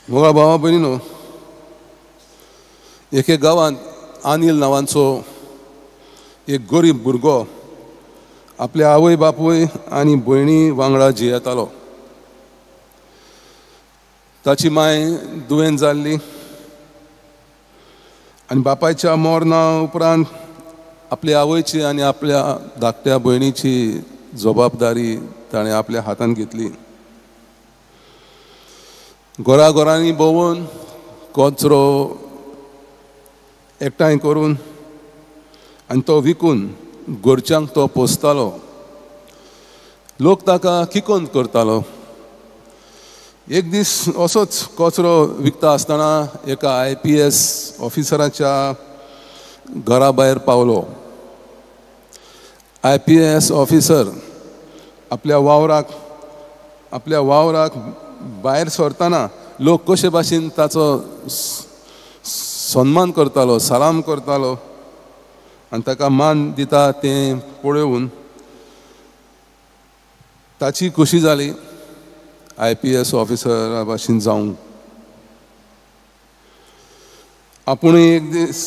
मोगा भावा भयणीनो, एके गांवांत अनिल नांवांचो एक गरीब भुरगो आपल्या आवय बापूय आनी भयणी वांगडा जियेतालो. ताची माय दुयेंत जाल्ली आनी बापायच्या मरणा उपरांत आपल्या आवयची आनी आपल्या धाकट्या भयणीची जबाबदारी ताणें आपल्या हातांत घेतली. घरा घरांनी भोंवून कचरो एकठांय करून आनी तो विकून घरच्यांक तो पोसतालो. लोक ताका किकोंत करतालो. एक दीस असोच कचरो विकता आसतना एका IPS ऑफिसराच्या घरा भायर पावलो. IPS officer आपल्या वावराक भायर सरतना लोक कशे भाशेन ताचो सन्मान करतालो, सलाम करतालो आनी ताका मान दिता तें पळोवन ताची खोशी जाली IPS ऑफिसरा भाशेन जावंक. आपूणय एक दीस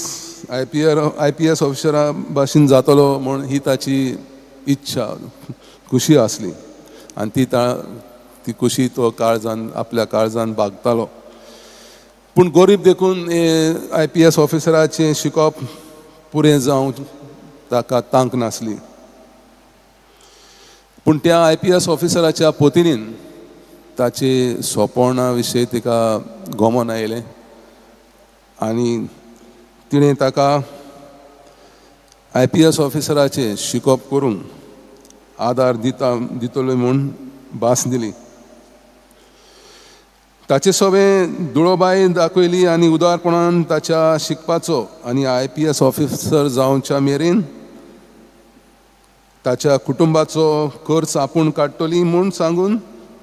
IPS ऑफिसरा भाशेन जातलो म्हूण ही ताची इच्छा, खुशी आसली आनी ती खुशी तो काळजान, आपल्या काळजान बागतालो. पूण गरीब देखून IPS ऑफिसराचें शिकप पुरें जावंक ताका तांक नासली. पूण त्या IPS ऑफिसराच्या पोतिनीन ताचे सोंपणा विशयी तिका गमन आयलें आनी तिणें ताका IPS ऑफिसराचें शिकप करूंक आदार दितलो म्हूण भास दिली. ताचे सोबें दुळोबाय दाखयली आनी उदारपणान ताच्या शिकपाचो आनी IPS officer जावच्या मेरेन ताच्या कुटुंबाचो खर्च आपूण काडटली म्हूण सांगून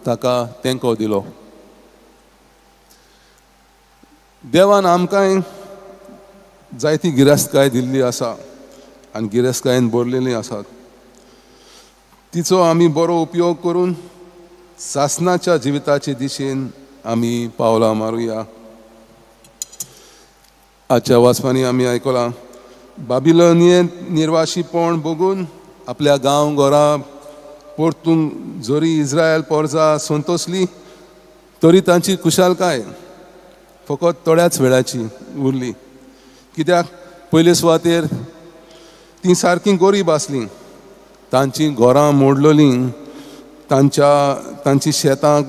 ताका तेंको दिलो. देवान आमकांय जायती गिरेस्तकाय दिल्ली आसा आनी गिरेस्तकायेन भरलेली आसात. तिचो आमी बरो उपयोग करून सासनाच्या जिविताचे दिशेन आमी पावलां मारुया. आजच्या वाचपांनी आमी आयकलां, बाबिलोनियेंत निर्वाशीपण भोगून आपल्या गांव घरा परतून जरी इस्रायल पोरजा संतोसली तरी तांची खुशालकाय फकत थोड्याच वेळाची उरली. कित्याक पयले सुवातेर तीं सारकीं गरीब आसलीं, तांचीं घरां मोडलोलीं, तांची शेतां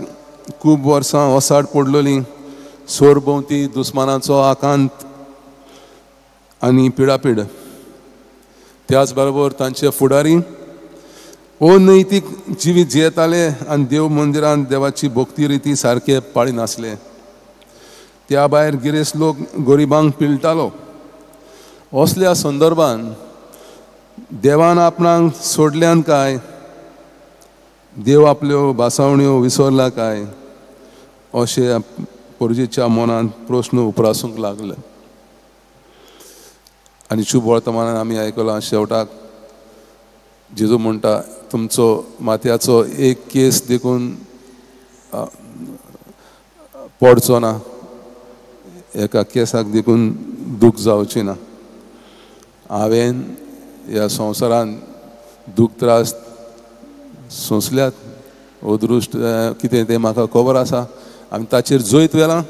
खूब वर्सां ओसाड पडलोलीं, सोरभोंवती दुस्मानाचो आकांत आनी पिडापीड. त्याच बरोबर तांचे फुडारी अनैतीक जिवीत जियेताले आनी देव मंदिरांत देवाची भक्ती रिती सारके पाळिनासले. त्या भायर गिरेस्त लोक गरिबांक पिळटालो. असल्या संदर्भान देवान आपणाक सोडल्यान काय, देव आपल्यो भासावण्यो विसरला काय अशें पोरजेच्या मनांत प्रस्न उप्रासूंक लागले. आनी शुभ वर्तमानान आमी आयकलां, शेवटाक जेजू म्हणटा, तुमचो माथ्याचो एक केस देखून पडचो ना, एका केसाक देखून दूख जावची ना. हांवें ह्या संवसारान दूख त्रास सोंसल्यात, अदृश्ट कितें तें म्हाका खबर आसा आनी ताचेर जैत व्हेलां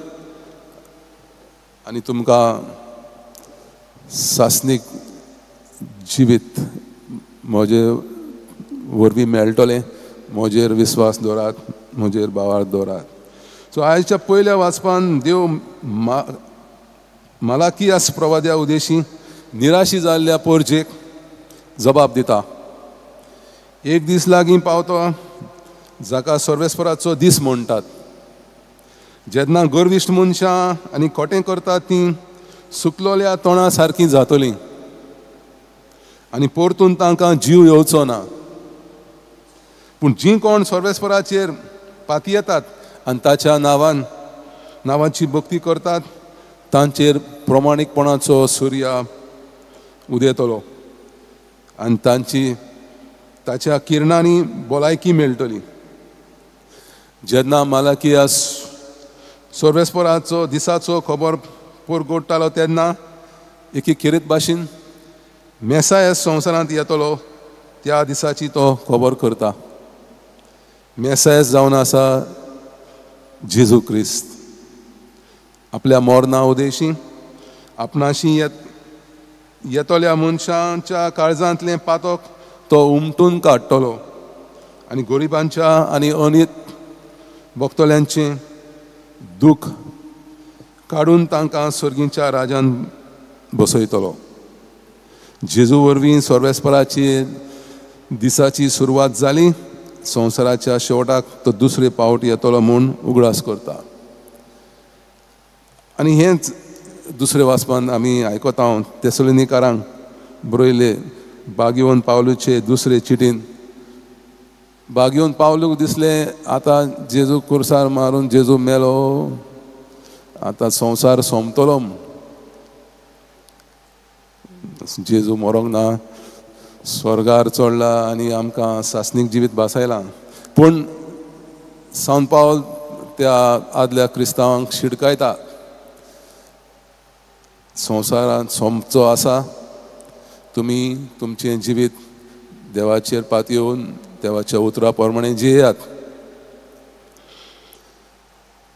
आनी तुमकां सासणीक जिवीत म्हजे वरवीं मेळटलें. म्हजेर विस्वास दवरात, म्हजेर भावार्थ दवरात. सो आयच्या पयल्या वाचपान देव मलाकियास प्रवाद्या उदेशी निराशी जाल्ल्या पोरजेक जबाब दिता. एक दीस लागीं पावतो जाका सर्वेस्पराचो दीस म्हणटात, जेन्ना गर्विश्ट मनशां आनी खोटें करतात तीं सुकलोल्या तोंडा सारकीं जातलीं आनी परतून तांकां जीव येवचो ना. पूण जीं कोण सर्वेस्पराचेर पातयेतात आनी ताच्या नांवाची भक्ती करतात तांचेर प्रमाणीकपणाचो सुर्या उदेतलो आनी ताच्या किरणांनी भलायकी मेळटली. जेन्ना मलाकियास सर्वेस्पराचो दिसाचो खबर परगटतालो तेन्ना एके खेरीत भाशेन मेसायस संवसारांत येतलो त्या दिसाची तो खबर करता. मेसायस जावन आसा जेजू क्रिस्त. आपल्या मरणा उदेशी आपणाशी येतल्या मनशांच्या काळजांतलें पातक तो उमटून काडटलो आनी गरिबांच्या आनी अनीत भोगतल्यांचें दूख काडून तांकां सर्गीच्या राजान बसयतलो. जेजू वरवीं सर्वेस्पराची दिसाची सुरवात जाली. संवसाराच्या शेवटाक तो दुसरे पावट येतलो म्हूण उगडास करता. आनी हेंच दुसरे वाचपान आमी आयकता तेसलोनिकारांक बरयले बागेवन पावलूचे दुसरे चिटीन. बागेवन पावलूक दिसलें आतां जेजू कुर्सार मारून जेजू मेलो, आतां संवसार सोंपतलो. जेजू मरोंक ना, स्वर्गार चडला आनी आमकां सासणीक जिवीत भासायलां. पूण सांत पावल त्या आदल्या क्रिस्तांवांक शिडकायता, संवसारांत सोंपचो आसा, तुमी तुमचें जिवीत देवाचेर पातयेवन देवाच्या उतरा प्रमाणे जियेयात.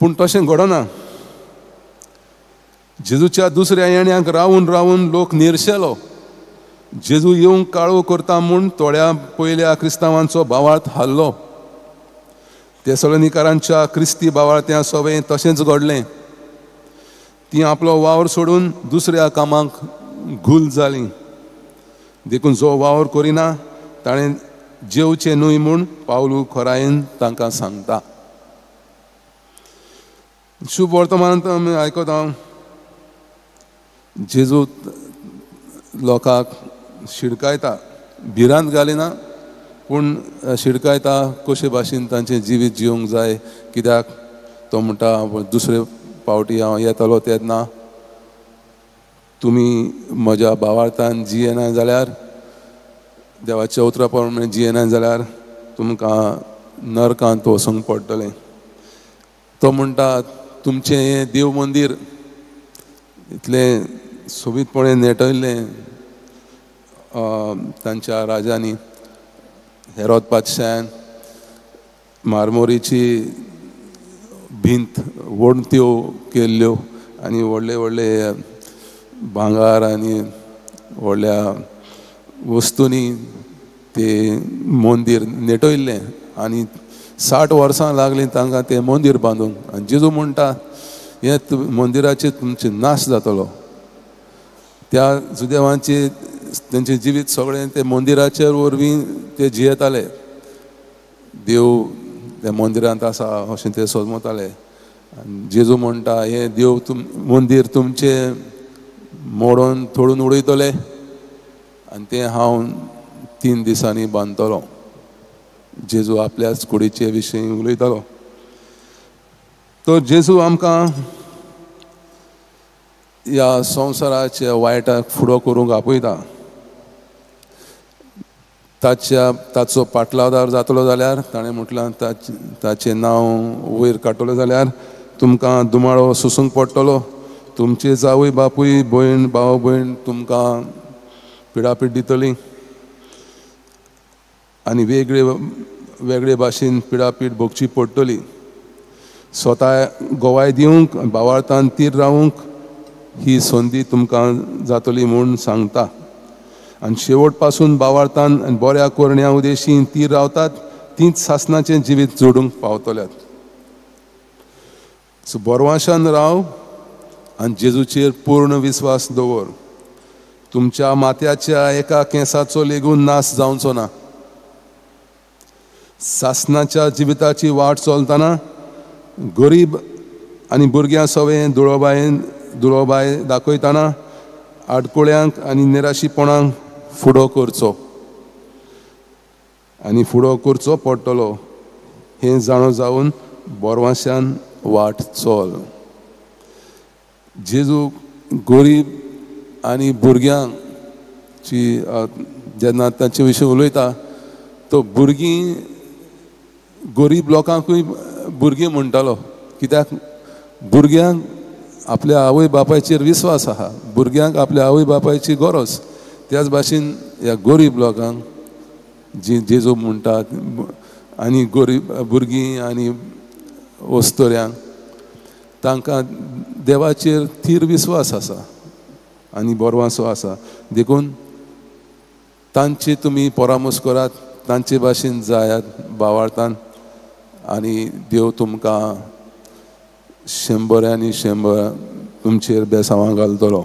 पूण तशें घडना. जेजूच्या दुसऱ्या येण्याक रावून रावून लोक निरशेलो. जेजू येवंक काळो करता म्हूण थोड्या पयल्या क्रिस्तांवांचो भावार्थ हाल्लो. तेसलोनिकारांच्या क्रिस्ती भावार्थ्यां सवें तशेंच घडलें. ती आपलो वावर सोडून दुसऱ्या कामाक घूल जाली. देखून जो वावर करिना ताणें जेवचें न्हय म्हूण पावलू खोरायेन तांकां सांगता. शुभ वर्तमानांत आमी आयकता जेजू लोकांक शिडकायता, भिरांत घालिना पूण शिडकायता कशे भाशेन तांचें जिवीत जिवंक जाय. कित्याक तो म्हणटा दुसरे पावटी हांव येतलो तेन्ना तुमी म्हज्या भावार्थान जियेना जाल्यार, देवाच्या उतरा प्रमाणे जियेना जाल्यार तुमकां नरकांत वचूंक पडटलें. तो म्हणटा तुमचें हें देव मंदीर इतलें सोबीतपणे नेटयल्लें तांच्या राजांनी, हेरोद पातशान मारमोरीची भिंत वणत्यो केल्ल्यो आनी व्हडले व्हडले भांगार आनी व्हडल्या वस्तूंनी ते मंदीर नेटयल्लें आनी 60 वर्सां लागलीं तांकां तें मंदीर बांदूंक. आनी जेजू म्हणटा हें मंदिराचेर तुमचें नाश जातलो. त्या जुदेवांचे तेंचें जिवीत सगळें ते मंदिराचेर वरवीं ते जियेताले. देव त्या मंदिरांत आसा अशें ते समजताले. आनी जेजू म्हणटा हें देव मंदीर तुमचें मोडून तोडून उडयतले आनी तें हांव 3 दिसांनी बांदतलो. जेजू आपल्याच कुडीचे विशीं उलयतालो. तर जेजू आमकां ह्या संवसाराच्या वायटाक फुडो करूंक आपयता. ताचो पाटलावदार जातलो जाल्यार ताणें म्हटलां ताचें नांव वयर काडटलो जाल्यार तुमकां दुमाळो सोसूंक पडटलो. तुमचे जावय बापूय भयण भाव भयण तुमकां पिडापीड दितली आनी वेगळे वेगळे भाशेन पिडापीड भोगची पडटली. स्वता गोवाय दिवंक भावार्थान तीर रावूंक ही संदी तुमकां जातली म्हूण सांगता. आनी शेवट पासून भावार्थान आनी बऱ्या करण्या उदेशी तीर रावतात तींच सासणाचें जिवीत जोडूंक पावतल्यात. सो बरवाशान राव आनी जेजूचेर पूर्ण विस्वास दवर. तुमच्या माथ्याच्या एका केंसाचो लेगून नाश जावचो ना. सासणाच्या जिविताची वाट चलतना गरीब आनी भुरग्यां सवें दुळोबाय दाखयतना आडकुळ्यांक आनी निराशीपणांक फुडो करचो आनी फुडो करचो पडटलो हें जाणो जावन बोरवाशान वाट चल. जेजू गरीब आनी भुरग्यांची जेन्ना तांचे विशीं उलयता तो भुरगीं गरीब लोकांकूय भुरगीं म्हणटालो. कित्याक भुरग्यांक आपल्या आवय बापायचेर विस्वास आहा, भुरग्यांक आपल्या आवय बापायची गरज. त्याच भाशेन ह्या गरीब लोकांक जी जेजू म्हणटात आनी गरीब भुरगीं आनी वस्तोऱ्यांक तांकां देवाचेर थीर विस्वास आसा आनी बरवासो आसा. देखून तांची तुमी परामर्श करात, तांचे भाशेन जायात बावाळतान आनी देव तुमकां शंबर आनी शंबर तुमचेर बेसांवां घालतलो.